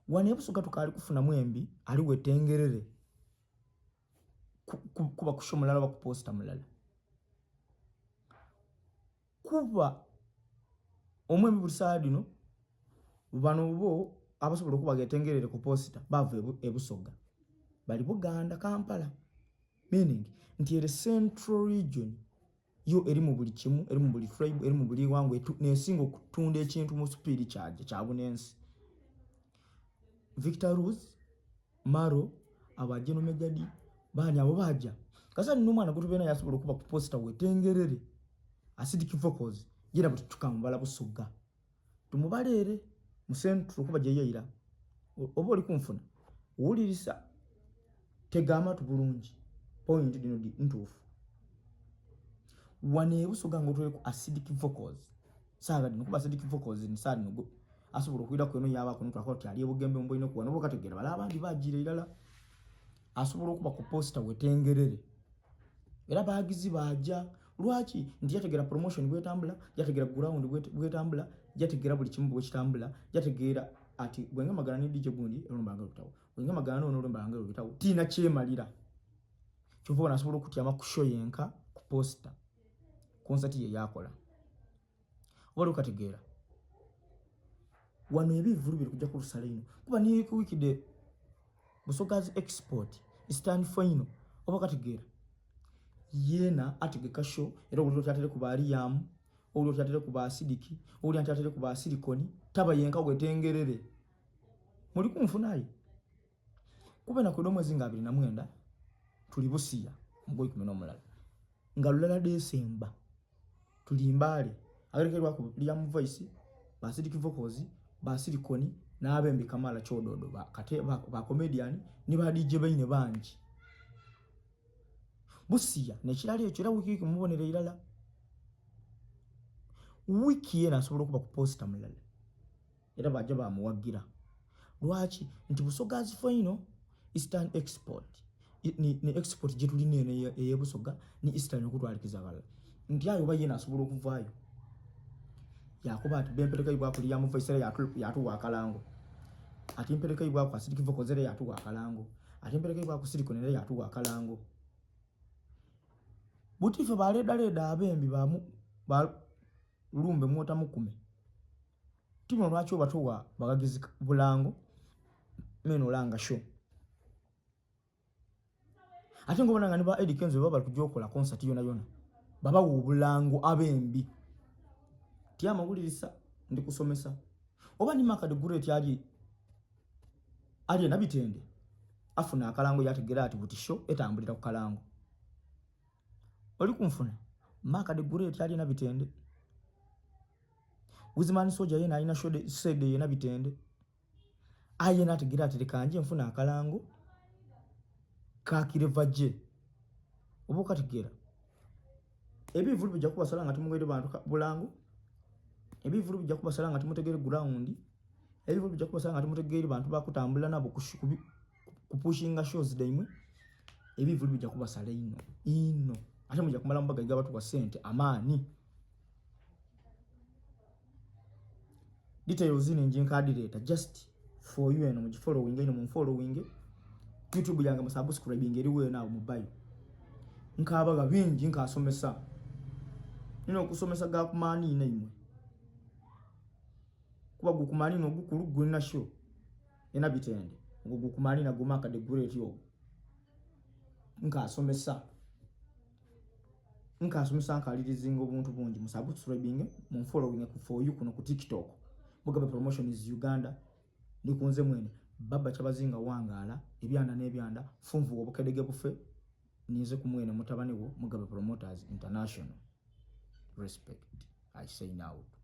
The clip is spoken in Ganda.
Wano ebusoga tukaali kufuna mwembi ali wetengerere kuba kusho mulala oba kuposta mulala kuba omwembi buli saa dino bano bo abasobola okuba getengerere ku posita bava ebusoga bali Buganda Kampala meaning nti ere central region yo eri mu buli kimu eri mu buli tribe eri mu buli wangu nesinga okutunda ekintu mu supiiri kyaja kyabunensi Victor Ruz Maro abajeno Megadi bani abo baja kasa ni omwana gutubena yasobola okuba ku poster wetengerere acidic vocals yera buti tukamubala busoga tumubalere mu central kuba jeyeira oba oli kunfuna wulirisa tega amatu bulungi point dino di ntuufu wano ebusoga nga otwere ku acidic vocals saaga dino kuba acidic vocals ni saa dino asobola okuira ku eno yabaako notwako ti ali ebugembe mboine kuwa noba okategeera bala abandi bagira irala asobola okuba ku posta wetengerere era bagizi baja lwaki nti yategera promotion bwetambula yategera ground bwetambula yategera buli kimu bwekitambula yategeera ati bwenga magana ne DJ gundi olumba lutawo bwenga magana nono olumba lutawo tina kyemalira kyova ona asobola okutyama ku show yenka ku poster concert ye yakola oba lukategeera wano ebivulu biri kujja kulusala ino kuba ni ku wikide Busoga's export stand final oba kategeera yena ategeka show era obuliro kyatere ku baaliyamu obuliro kyatere ku baasidiki obuliro kyatere ku baasilikoni taba yenka wetengerere muli kunfunaye kuba enaku ed'omwezi nga 29 tuli Busia mu gw'ekumi n'omulala nga lulala Desemba tuli Mbale agerekerwa ku Liam Voice ba Sidic Vocals ba Silicon n'abembi Kamala Chododo ba kate ba, ba comedian ni ba DJ baine bangi Busia nekirala ekyo era wiki wiki mubonera irala wiki yena asobola okuba ku posta mulala era bajja bamuwagira lwaki nti Busoga's final Eastern export ni, ni export gyetulina eno eyebusoga ni Eastern okutwalikiza balala nti ayo oba yena asobola okuvaayo yakuba ati bempereka ibwaku liyamuvaisera yatuwa akalango ati mpereka ibwaku asirikivokozera yatuwa akalango ati mpereka ibwaku sirikonera yatuwa akalango butife baledaleda abembi bamu ba lumbe mwota mukume timo lwaki obatowa bagagizi bulango meno olanga show ate ngobona nga niba Eddie Kenzo baba bali kujokola concert yona yona babawa obulango abembi tyama wulirisa ndi kusomesa oba ni Mark the Great ali ali nabitende afuna akalango yategera ati buti show etambulira ku kalango oli kunfuna Mark the Great ali nabitende Wizman Soja yena alina show sede yena bitende aye nategeera ati leka nje nfuna akalango kakireva je oba okategeera ebivulu bijja kubasala nga tumugaire bantu bulango ebivulu bijja kubasala nga tumutegere ground ebivulu bijja kubasala nga tumutegere bantu bakutambula nabo kupushinga shows daimwe ebivulu bijja kubasala ino ino ate mujja kumala mubagaiga batuwa sente amaani details zino nje nkadireeta just for you eno mugifollowing eno munfollowing youtube yange musubscribing eriwo eno awo mu bio nkabaga bingi nkasomesa nina okusomesa gakumaaniina imwe kuba gukumaaniina ogukulu gulina show ena bitende ogwo gukumaaniina gumaka the great ogwo nkasomesa nkasomesa nkalirizinga obuntu bungi musubscribing munfollowing ku for you kuno ku TikTok Mugabe Promotion is Uganda ndikunze mwene baba kyabazinga wangaala ebyanda n'ebyanda funvu obukedege bufe ninze ku mwene mutabani wo Mugabe Promoters International. Respect. I sign out.